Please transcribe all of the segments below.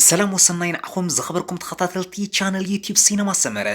ሰላም ወሰናይ ንዓኹም ዝኸበርኩም ተኸታተልቲ ቻነል ዩቲዩብ ሲነማ ሰመረ።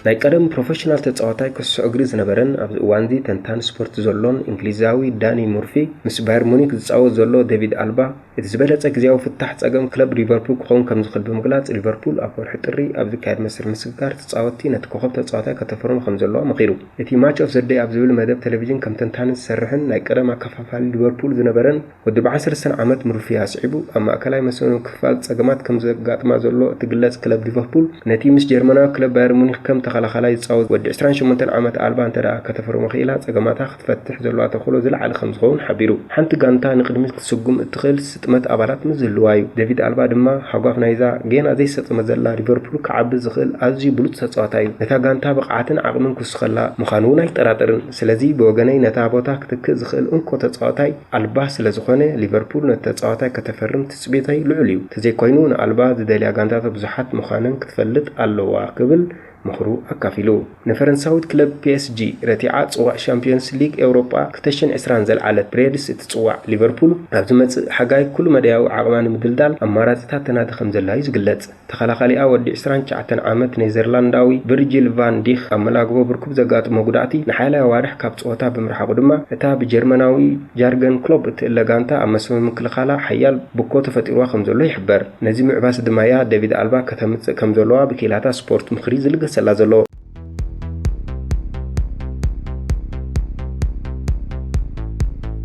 ናይ ቀደም ፕሮፌሽናል ተጻዋታይ ኩዕሶ እግሪ ዝነበረን ኣብዚ እዋንዚ ተንታን ስፖርት ዘሎን እንግሊዛዊ ዳኒ ሙርፊ፣ ምስ ባየር ሙኒክ ዝጻወት ዘሎ ዴቪድ ኣልባ፣ እቲ ዝበለጸ ግዜያዊ ፍታሕ ጸገም ክለብ ሊቨርፑል ክኸውን ከም ዝኽእል ብምግላጽ፣ ሊቨርፑል ኣብ ወርሒ ጥሪ ኣብ ዝካየድ መስርሕ ምስግጋር ተጻወትቲ ነቲ ኮኸብ ተጻዋታይ ከተፈርሞ ከም ዘለዋ መኺሩ። እቲ ማች ኦፍ ዘ ደይ ኣብ ዝብል መደብ ቴሌቪዥን ከም ተንታኒ ዝሰርሕን ናይ ቀደም ኣከፋፋሊ ሊቨርፑል ዝነበረን ወዲ ኣርባዓን ሰለስተን ዓመት ሙርፊ ኣስዒቡ፣ ኣብ ማእከላይ መስመር ምክፍፋል ጸገማት ከም ዘጋጥማ ዘሎ እትግለጽ ክለብ ሊቨርፑል፣ ነቲ ምስ ጀርመናዊ ክለብ ባየር ሙኒክ ከም ተኸላኻላይ ዝጻወት ወዲ ዕስራን ሸሞንተን ዓመት ኣልባ እንተ ደኣ ከተፈርሞ ክኢላ፣ ጸገማታ ክትፈትሕ ዘለዋ ተኽእሎ ዝለዓለ ከም ዝኸውን ሓቢሩ። ሓንቲ ጋንታ ንቕድሚት ክትስጉም እትኽእል ስጥመት ኣባላት ምስ ዝህልዋ እዩ። ዴቪድ ኣልባ ድማ ሃጓፍ ናይዛ ጌና ዘይሰጠመ ዘላ ሊቨርፑል ክዓቢ ዝኽእል ኣዝዩ ብሉጽ ተጻዋታይ እዩ። ነታ ጋንታ ብቕዓትን ዓቕምን ክውስኸላ ምዃኑ እውን ኣይጠራጠርን። ስለዚ ብወገነይ ነታ ቦታ ክትክእ ዝኽእል እንኮ ተጻዋታይ ኣልባ ስለ ዝኾነ፣ ሊቨርፑል ነቲ ተጻዋታይ ከተፈርም ትጽቢተይ ልዑል እዩ። ተዘይኮይኑ ንኣልባ ዝደልያ ጋንታታት ብዙሓት ምዃነን ክትፈልጥ ኣለዋ ክብል ምኽሩ ኣካፊሉ። ንፈረንሳዊት ክለብ ፒ ኤስ ጂ ረቲዓ ጽዋዕ ሻምፒዮንስ ሊግ ኤውሮጳ ክልተ ሽሕን ዕስራን ዘልዓለት ብሬድስ እትጽዋዕ ሊቨርፑል፣ ኣብ ዝመጽእ ሓጋይ ኩሉ መዳያዊ ዓቕማ ንምድልዳል ኣማራጺታት ተናዲ ከም ዘላ እዩ ዝግለጽ። ተኸላኻሊኣ ወዲ ዕስራን ትሽዓተን ዓመት ኔዘርላንዳዊ ቪርጂል ቫን ዲኽ ኣብ መላግቦ ብርኩብ ዘጋጥሞ ጉዳእቲ ንሓያለ ኣዋርሕ ካብ ጸወታ ብምርሓቑ ድማ፣ እታ ብጀርመናዊ ጃርገን ክሎፕ እትእለ ጋንታ ኣብ መስመር ምክልኻላ ሓያል ብኮ ተፈጢርዋ ከም ዘሎ ይሕበር። ነዚ ምዕባስ ድማ እያ ዴቪድ ኣልባ ከተምጽእ ከም ዘለዋ ብክኢላታት ስፖርት ምኽሪ ዝልገሰላ ዘሎ።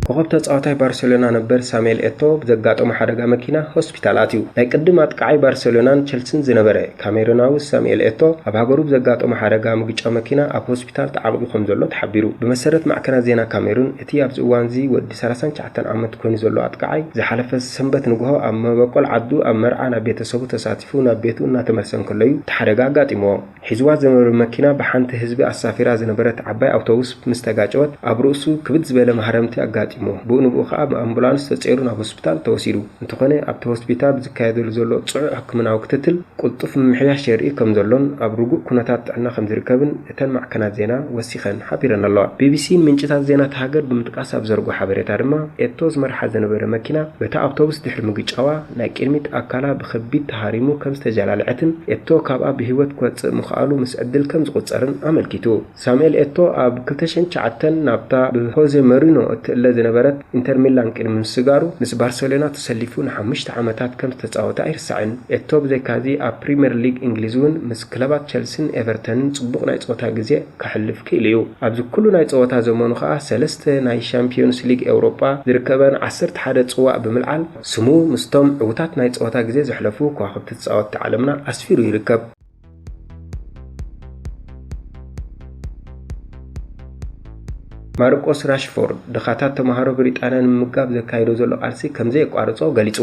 ኮኸብ ተጻዋታይ ባርሴሎና ነበር ሳሙኤል ኤቶ ብዘጋጠሞ ሓደጋ መኪና ሆስፒታል ኣትዩ። ናይ ቅድም ኣጥቃዓይ ባርሴሎናን ቸልሲን ዝነበረ ካሜሩናዊ ሳሙኤል ኤቶ፣ ኣብ ሃገሩ ብዘጋጠሞ ሓደጋ ምግጫው መኪና ኣብ ሆስፒታል ተዓቒቡ ከም ዘሎ ተሓቢሩ። ብመሰረት ማዕከናት ዜና ካሜሩን፣ እቲ ኣብዚ እዋንዚ ወዲ ሰላሳን ትሽዓተን ዓመት ኮይኑ ዘሎ ኣጥቃዓይ፣ ዝሓለፈ ሰንበት ንግሆ ኣብ መበቆል ዓዱ ኣብ መርዓ ናብ ቤተሰቡ ተሳቲፉ ናብ ቤቱ እናተመልሰ እንከሎ እዩ እቲ ሓደጋ ኣጋጢምዎ። ሒዝዋ ዝነበረ መኪና ብሓንቲ ህዝቢ ኣሳፊራ ዝነበረት ዓባይ ኣውቶቡስ ምስ ተጋጨወት፣ ኣብ ርእሱ ክብድ ዝበለ ማህረምቲ ኣጋጢሞ። ብኡ ንብኡ ከኣ ብኣምቡላንስ ተጸይሩ ናብ ሆስፒታል ተወሲዱ። እንተኾነ፣ ኣብቲ ሆስፒታል ብዝካየደሉ ዘሎ ጽዑቕ ሕክምናዊ ክትትል፣ ቅልጡፍ ምምሕያሽ የርኢ ከም ዘሎን ኣብ ርጉእ ኩነታት ጥዕና ከም ዝርከብን እተን ማዕከናት ዜና ወሲኸን ሓቢረን ኣለዋ። ቢ ቢ ሲን ምንጭታት ዜና እታ ሃገር ብምጥቃስ ኣብ ዘርግሖ ሓበሬታ ድማ፣ ኤቶ ዝመርሓ ዝነበረ መኪና በታ ኣውቶቡስ ድሕሪ ምግጫዋ፣ ናይ ቅድሚት ኣካላ ብኸቢድ ተሃሪሙ ከም ዝተጀላለዐትን ኤቶ ካብኣ ብህይወት ክወጽእ ምኽኣሉ ምስ ዕድል ከም ዝቑጸርን ኣመልኪቱ። ሳሙኤል ኤቶ ኣብ ክልተ ሽሕን ትሽዓተን ናብታ ብሆዜ ሞሪኖ እትእለ ዝነበረት ኢንተር ሚላን ቅድሚ ምስጋሩ፣ ምስ ባርሴሎና ተሰሊፉ ንሓሙሽተ ዓመታት ከም ዝተጻወተ ኣይርሳዕን። ኤቶ ብዘይካዚ ኣብ ፕሪምየር ሊግ እንግሊዝ እውን ምስ ክለባት ቸልሲን ኤቨርተንን ጽቡቕ ናይ ጸወታ ግዜ ከሕልፍ ክኢሉ እዩ። ኣብዚ ኩሉ ናይ ጸወታ ዘመኑ ከኣ ሰለስተ ናይ ሻምፒዮንስ ሊግ ኤውሮጳ ዝርከበን ዓሰርተ ሓደ ጽዋእ ብምልዓል፣ ስሙ ምስቶም ዕዉታት ናይ ጸወታ ግዜ ዘሕለፉ ከዋኽብቲ ተጻወትቲ ዓለምና ኣስፊሩ ይርከብ። ማርቆስ ራሽፎርድ፣ ድኻታት ተማሃሮ ብሪጣንያ ንምምጋብ ዘካይዶ ዘሎ ቃልሲ ከም ዘየቋርጾ ገሊጹ።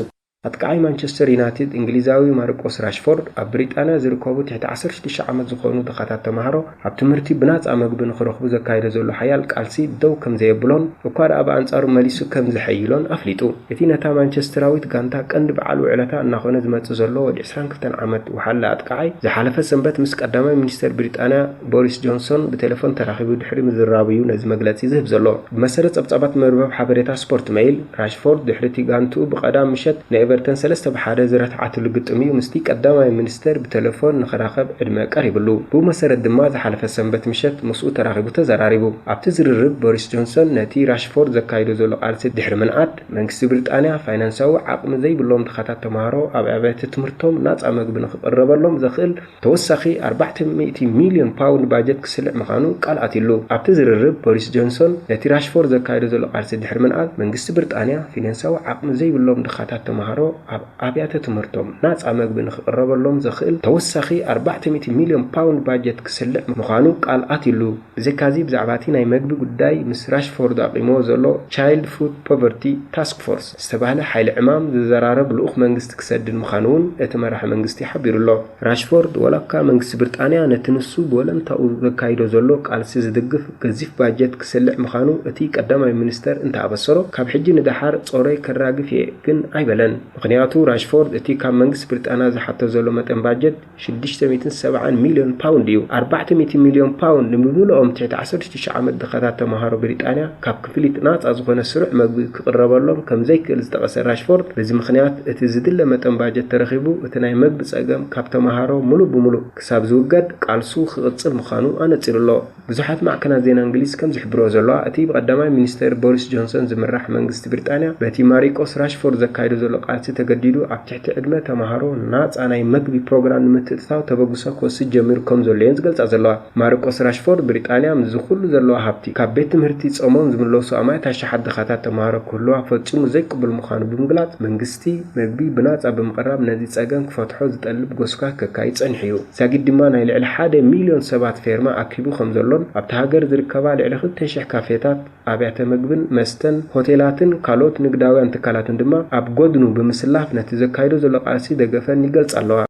ኣጥቃዓይ ማንቸስተር ዩናይትድ እንግሊዛዊ ማርቆስ ራሽፎርድ፣ ኣብ ብሪጣንያ ዝርከቡ ትሕቲ ዓሰርተ ሽዱሽተ ዓመት ዝኾኑ ድኻታት ተማሃሮ ኣብ ትምህርቲ ብናጻ መግቢ ንኽረኽቡ ዘካይዶ ዘሎ ሓያል ቃልሲ ደው ከም ዘየብሎን፣ እኳ ደኣ ብኣንጻሩ መሊሱ ከም ዘሐይሎን ኣፍሊጡ። እቲ ነታ ማንቸስተራዊት ጋንታ ቀንዲ በዓል ውዕለታ እናኾነ ዝመጽእ ዘሎ ወዲ ዕስራን ክልተን ዓመት ወሓለ ኣጥቃዓይ፣ ዝሓለፈ ሰንበት ምስ ቀዳማይ ሚኒስተር ብሪጣንያ ቦሪስ ጆንሶን ብቴሌፎን ተራኺቡ ድሕሪ ምዝራቡ እዩ ነዚ መግለጺ ዝህብ ዘሎ። ብመሰረት ጸብጻባት መርበብ ሓበሬታ ስፖርት ሜይል፣ ራሽፎርድ ድሕሪ እቲ ጋንትኡ ብቐዳም ምሸት ንኤቨርተን ሰለስተ ብ ሓደ ዝረትዓትሉ ግጥም እዩ ምስቲ ቀዳማይ ሚኒስተር ብቴሌፎን ንኽራኸብ ዕድመ ቀሪብሉ። ብኡ መሰረት ድማ ዝሓለፈ ሰንበት ምሸት ምስኡ ተራኺቡ ተዘራሪቡ። ኣብቲ ዝርርብ ቦሪስ ጆንሶን ነቲ ራሽፎርድ ዘካይዶ ዘሎ ቃልሲ ድሕሪ ምንኣድ፣ መንግስቲ ብሪጣንያ ፋይናንሳዊ ዓቕሚ ዘይብሎም ድኻታት ተማሃሮ ኣብ ኣብያተ ትምህርቶም ናጻ መግቢ ንኽቕረበሎም ዘኽእል ተወሳኺ ኣርባዕተ ሚእቲ ሚልዮን ፓውንድ ባጀት ክስልዕ ምዃኑ ቃል ኣትዩሉ። ኣብቲ ዝርርብ ቦሪስ ጆንሶን ነቲ ራሽፎርድ ዘካይዶ ዘሎ ቃልሲ ድሕሪ ምንኣድ፣ መንግስቲ ብሪጣንያ ፊናንሳዊ ዓቕሚ ዘይብሎም ድኻታት ተማሃሮ ኣብ ኣብያተ ትምህርቶም ናጻ መግቢ ንኽቕረበሎም ዘኽእል ተወሳኺ ኣርባዕተ ሚእቲ ሚልዮን ፓውንድ ባጀት ክስልዕ ምዃኑ ቃል ኣትዩሉ። ብዘይካዚ፣ ብዛዕባ እቲ ናይ መግቢ ጉዳይ ምስ ራሽፎርድ ኣቂምዎ ዘሎ ቻይልድ ፉድ ፖቨርቲ ታስክ ፎርስ ዝተባህለ ሓይሊ ዕማም ዝዘራረብ ልኡኽ መንግስቲ ክሰድድ ምዃኑ እውን እቲ መራሒ መንግስቲ ሓቢሩ ኣሎ። ራሽፎርድ፣ ዋላ እኳ መንግስቲ ብሪጣንያ ነቲ ንሱ ብወለንታኡ ዘካይዶ ዘሎ ቃልሲ ዝድግፍ ገዚፍ ባጀት ክስልዕ ምዃኑ እቲ ቀዳማይ ሚኒስተር እንተኣበሰሮ፣ ካብ ሕጂ ንደሓር ጾረይ ከራግፍ እየ ግን ኣይበለን። ምኽንያቱ ራሽፎርድ እቲ ካብ መንግስቲ ብሪጣንያ ዝሓቶ ዘሎ መጠን ባጀት ሽዱሽተ ሚእትን ሰብዓን ሚልዮን ፓውንድ እዩ። ኣርባዕተ ሚእቲ ሚልዮን ፓውንድ ንብምልኦም ትሕቲ ዓሰርተ ሽዱሽተ ዓመት ድኻታት ተምሃሮ ብሪጣንያ ካብ ክፍሊት ናጻ ዝኾነ ስሩዕ መግቢ ክቕረበሎም ከም ዘይክእል ዝጠቐሰ ራሽፎርድ፣ በዚ ምኽንያት እቲ ዝድለ መጠን ባጀት ተረኺቡ እቲ ናይ መግቢ ጸገም ካብ ተምሃሮ ሙሉእ ብሙሉእ ክሳብ ዝውገድ ቃልሱ ክቕጽል ምዃኑ ኣነጺሩ ኣሎ። ብዙሓት ማዕከናት ዜና እንግሊዝ ከም ዝሕብርዎ ዘለዋ፣ እቲ ብቐዳማይ ሚኒስተር ቦሪስ ጆንሰን ዝምራሕ መንግስቲ ብሪጣንያ በቲ ማሪቆስ ራሽፎርድ ዘካይዶ ዘሎ ቃልሲ ተገዲዱ ኣብ ትሕቲ ዕድመ ተምሃሮ ናጻ ናይ መግቢ ፕሮግራም ንምትእትታው ተበግሶ ክወስድ ጀሚሩ ከም ዘሎ እየን ዝገልጻ ዘለዋ። ማርቆስ ራሽፎርድ ብሪጣንያ ምስዚ ኩሉ ዘለዋ ሃብቲ ካብ ቤት ትምህርቲ ጾሞም ዝምለሱ ኣማኢት ኣሽሓት ድኻታት ተምሃሮ ክህልዋ ፈጺሙ ዘይቅብል ምዃኑ ብምግላጽ፣ መንግስቲ መግቢ ብናጻ ብምቕራብ ነዚ ጸገም ክፈትሖ ዝጠልብ ጎስጓስ ከካይድ ጸኒሑ እዩ። ዛጊድ ድማ ናይ ልዕሊ ሓደ ሚልዮን ሰባት ፌርማ ኣኪቡ ከም ዘሎን ኣብታ ሃገር ዝርከባ ልዕሊ ክልተ ሽሕ ካፌታት፣ ኣብያተ መግብን መስተን፣ ሆቴላትን ካልኦት ንግዳውያን ትካላትን ድማ ኣብ ጎድኑ ብምስላፍ ነቲ ዘካይዶ ዘሎ ቃልሲ ደገፈን ይገልጻ ኣለዋ።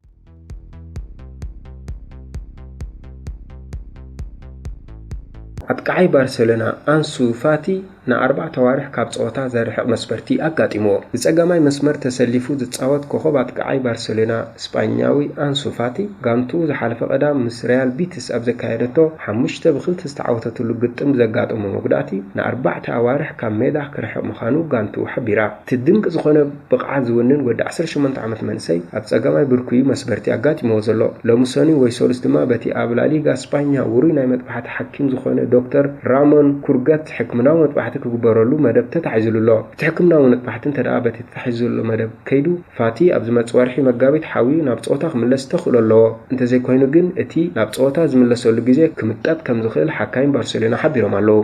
ኣጥቃዓይ ባርሴሎና ኣንሱ ፋቲ ንኣርባዕተ ኣዋርሕ ካብ ጸወታ ዘርሕቕ መስበርቲ ኣጋጢምዎ። ብጸጋማይ መስመር ተሰሊፉ ዝጻወት ኮኾብ ኣጥቃዓይ ባርሴሎና ስጳኛዊ ኣንሱ ፋቲ፣ ጋንቱ ዝሓለፈ ቀዳም ምስ ሪያል ቢቲስ ኣብ ዘካየደቶ ሓሙሽተ ብኽልተ ዝተዓወተትሉ ግጥም ዘጋጠሞ መጉዳእቲ ንኣርባዕተ ኣዋርሕ ካብ ሜዳ ክርሕቕ ምዃኑ ጋንቱ ሓቢራ። እቲ ድንቂ ዝኾነ ብቕዓት ዝውንን ወዲ ዓሰርተ ሸሞንተ ዓመት መንእሰይ ኣብ ጸጋማይ ብርኩ እዩ መስበርቲ ኣጋጢምዎ ዘሎ። ሎሚ ሰኑይ ወይ ሰሉስ ድማ በቲ ኣብ ላሊጋ ስጳኛ ውሩይ ናይ መጥባሕቲ ሓኪም ዝኾነ ዶክተር ራሞን ኩርገት ሕክምናዊ መጥባሕቲ ክግበረሉ መደብ ተታሒዙሉ ኣሎ። እቲ ሕክምናዊ መጥባሕቲ እንተ ደኣ በቲ ተታሒዙ ዘሎ መደብ ከይዱ፣ ፋቲ ኣብ ዝመጽእ ወርሒ መጋቢት ሓውዩ ናብ ጸወታ ክምለስ ተኽእሎ ኣለዎ። እንተዘይኮይኑ ግን እቲ ናብ ጸወታ ዝምለሰሉ ግዜ ክምጠጥ ከም ዝኽእል ሓካይም ባርሴሎና ሓቢሮም ኣለዉ።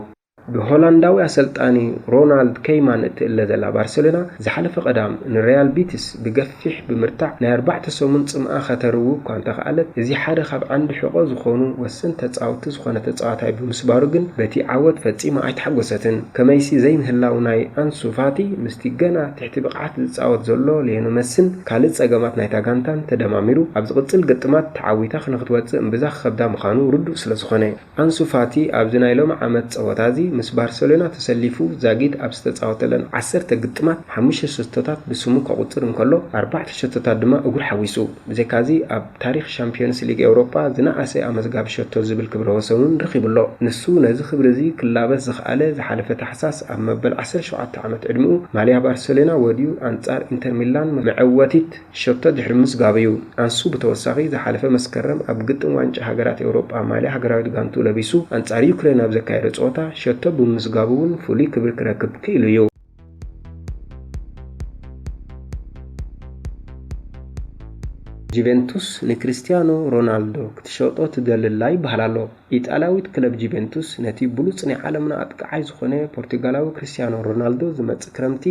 ብሆላንዳዊ ኣሰልጣኒ ሮናልድ ከይማን እትእለ ዘላ ባርሴሎና ዝሓለፈ ቀዳም ንሪያል ቢቲስ ብገፊሕ ብምርታዕ ናይ ኣርባዕተ ሰሙን ጽምኣ ከተርዊ እኳ እንተኽኣለት፣ እዚ ሓደ ካብ ዓንዲ ሕቖ ዝኾኑ ወሰንቲ ተጻወትቲ ዝኾነ ተጻዋታይ ብምስባሩ ግን በቲ ዓወት ፈጺማ ኣይተሓጎሰትን። ከመይሲ ዘይምህላው ናይ ኣንሱ ፋቲ ምስቲ ገና ትሕቲ ብቕዓት ዝጻወት ዘሎ ሊዮነ መስን ካልእ ጸገማት ናይታ ጋንታን ተደማሚሩ ኣብ ዝቕጽል ግጥማት ተዓዊታ ንክትወጽእ እምብዛ ክኸብዳ ምዃኑ ርዱእ ስለ ዝኾነ። ኣንሱ ፋቲ ኣብዚ ናይ ሎሚ ዓመት ጸወታ እዚ ምስ ባርሰሎና ተሰሊፉ ዛጊድ ኣብ ዝተጻወተለን ዓሰርተ ግጥማት ሓሙሽተ ሸቶታት ብስሙ ከቑጽር እንከሎ፣ ኣርባዕተ ሸቶታት ድማ እግሩ ሓዊሱ። ብዘይካዚ ኣብ ታሪኽ ሻምፒዮንስ ሊግ ኤውሮጳ ዝነኣሰ ኣመዝጋቢ ሸቶ ዝብል ክብረ ወሰን እውን ረኺቡ ኣሎ። ንሱ ነዚ ክብሪ እዚ ክላበስ ዝኸኣለ ዝሓለፈ ታሕሳስ ኣብ መበል ዓሰርተ ሸውዓተ ዓመት ዕድሚኡ ማልያ ባርሰሎና ወድዩ ኣንጻር ኢንተር ሚላን መዐወቲት ሸቶ ድሕሪ ምስጋቡ እዩ። ኣንሱ ብተወሳኺ ዝሓለፈ መስከረም ኣብ ግጥም ዋንጫ ሃገራት ኤውሮጳ ማልያ ሃገራዊት ጋንቱ ለቢሱ ኣንጻር ዩክሬን ኣብ ዘካየዶ ጸወታ ሸቶ ብምምዝጋቡ እውን ፍሉይ ክብሪ ክረክብ ክኢሉ እዩ። ጁቬንቱስ ንክሪስቲያኖ ሮናልዶ ክትሸጦ ትደሊ ኣላ ይበሃል ኣሎ። ኢጣልያዊት ክለብ ጁቬንቱስ ነቲ ብሉጽ ናይ ዓለምና ኣጥቃዓይ ዝኾነ ፖርቱጋላዊ ክሪስቲያኖ ሮናልዶ ዝመጽእ ክረምቲ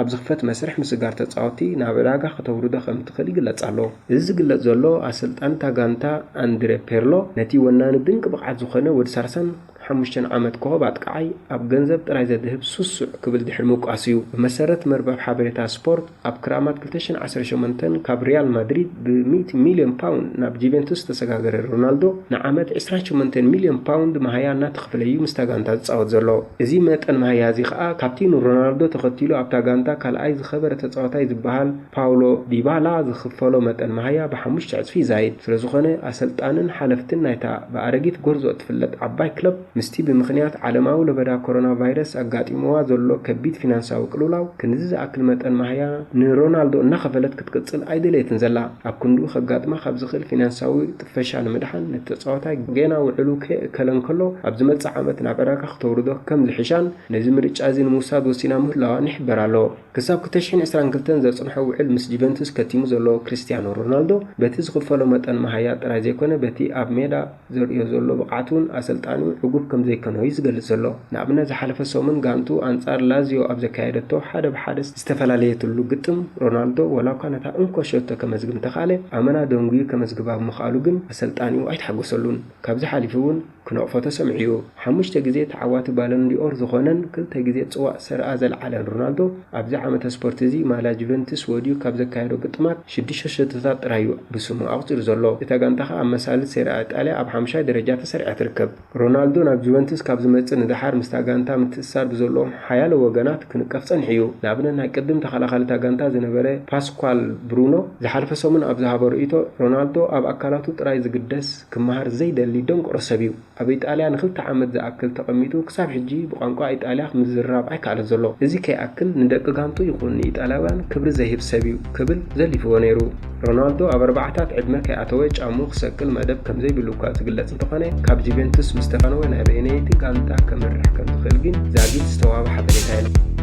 ኣብ ዝኽፈት መስርሕ ምስጋር ተጻወትቲ ናብ ዕዳጋ ከተውርዶ ከም ትኽእል ይግለጽ ኣሎ። እዚ ዝግለጽ ዘሎ ኣሰልጣኒ እታ ጋንታ ኣንድሬ ፔርሎ ነቲ ወናኒ ድንቂ ብቕዓት ዝኾነ ወዲ ሰላሳን ሓሙሽተን ዓመት ኮኾብ ኣጥቃዓይ ኣብ ገንዘብ ጥራይ ዘድህብ ስሱዕ ክብል ድሕሪ ምውቃሱ እዩ። ብመሰረት መርበብ ሓበሬታ ስፖርት ኣብ ክራማት ክልተ ሽሕን ዓሰርተ ሸሞንተን ካብ ሪያል ማድሪድ ብሚእቲ ሚልዮን ፓውንድ ናብ ጁቬንቱስ ዝተሰጋገረ ሮናልዶ ንዓመት ዕስራን ሸሞንተን ሚልዮን ፓውንድ መሃያ እናተኸፍለ እዩ ምስታ ጋንታ ዝጻወት ዘሎ። እዚ መጠን መሃያ እዚ ከኣ ካብቲ ንሮናልዶ ተኸቲሉ ኣብታ ጋንታ ካልኣይ ዝኸበረ ተጻዋታይ ዝበሃል ፓውሎ ዲባላ ዝኽፈሎ መጠን መሃያ ብሓሙሽተ ዕጽፊ ይዛይድ። ስለዝኾነ ኣሰልጣንን ሓለፍትን ናይታ ብኣረጊት ጎርዞ እትፍለጥ ዓባይ ክለብ ምስቲ ብምኽንያት ዓለማዊ ለበዳ ኮሮና ቫይረስ ኣጋጢምዋ ዘሎ ከቢድ ፊናንሳዊ ቅልውላው ክንዚ ዝኣክል መጠን መሃያ ንሮናልዶ እናኸፈለት ክትቅጽል ኣይደለየትን ዘላ። ኣብ ክንድኡ ከጋጥማ ካብ ዝኽእል ፊናንሳዊ ጥፈሻ ንምድሓን ነቲ ተጻዋታይ ጌና ውዕሉ ከየእከለ እንከሎ ኣብ ዝመጽእ ዓመት ናብ ዕዳጋ ክተውርዶ ከም ዝሕሻን ነዚ ምርጫ እዚ ንምውሳድ ወሲና ምህላዋን ይሕበር ኣሎ። ክሳብ ክልተ ሽሕን ዕስራን ክልተን ዘጽንሖ ውዕል ምስ ጁቨንቱስ ከቲሙ ዘሎ ክሪስቲያኖ ሮናልዶ በቲ ዝኽፈሎ መጠን መሃያ ጥራይ ዘይኮነ በቲ ኣብ ሜዳ ዘርእዮ ዘሎ ብቕዓት እውን ኣሰልጣኒኡ ዕጉብ ከም ዘይኮነ እዩ ዝገልጽ ዘሎ። ንኣብነት ዝሓለፈ ሰሙን ጋንቱ ኣንጻር ላዚዮ ኣብ ዘካየደቶ ሓደ ብሓደ ዝተፈላለየትሉ ግጥም ሮናልዶ ወላ እኳ ነታ እንኮ ሸቶ ከመዝግብ እንተኽኣለ ኣመና ደንጉዩ ከመዝግባ ብምኽኣሉ ግን ኣሰልጣኒኡ ኣይተሓጎሰሉን። ካብዚ ሓሊፉ እውን ክነቕፎ ተሰሚዑ እዩ። ሓሙሽተ ግዜ ተዓዋቲ ባሎን ዲኦር ዝኾነን ክልተ ግዜ ጽዋእ ሰሪኣ ዘልዓለን ሮናልዶ ኣብዚ ዓመተ ስፖርት እዚ ማልያ ጁቨንቱስ ወድዩ ካብ ዘካየዶ ግጥማት ሽዱሽተ ሸቶታት ጥራይ እዩ ብስሙ ኣቑጺሩ ዘሎ። እታ ጋንታ ከኣ ኣብ መሳልል ሴሪኣ ኢጣልያ ኣብ ሓሙሻይ ደረጃ ተሰሪዓ ትርከብ። ሮናልዶ ኣብ ጁቨንቱስ ካብ ዝመጽእ ንደሓር ምስታ ጋንታ ምትእስሳር ብዘለዎም ሓያሎ ወገናት ክንቀፍ ጸኒሑ እዩ። ንኣብነት፣ ናይ ቅድም ተኸላኻሊ እታ ጋንታ ዝነበረ ፓስኳል ብሩኖ ዝሓለፈ ሰሙን ኣብ ዝሃቦ ርእይቶ፣ ሮናልዶ ኣብ ኣካላቱ ጥራይ ዝግደስ፣ ክመሃር ዘይደሊ ደንቆሮ ሰብ እዩ። ኣብ ኢጣልያ ንክልተ ዓመት ዝኣክል ተቐሚጡ ክሳብ ሕጂ ብቋንቋ ኢጣልያ ምዝራብ ኣይከኣለን ዘሎ። እዚ ከይኣክል ንደቂ ጋንቱ ይኹን ንኢጣልያውያን ክብሪ ዘይህብ ሰብ እዩ ክብል ዘሊፍዎ ነይሩ። ሮናልዶ ኣብ ኣርባዓታት ዕድመ ከይኣተወ ጫምኡ ክሰቅል መደብ ከም ዘይብሉ እኳ ዝግለጽ እንተኾነ፣ ካብ ጁቬንቱስ ምስ ተፈነወ ናብ ኣየነይቲ ጋንታ ከምርሕ ከም ዝኽእል ግን ዛጊት ዝተዋህበ ሓበሬታ የለን።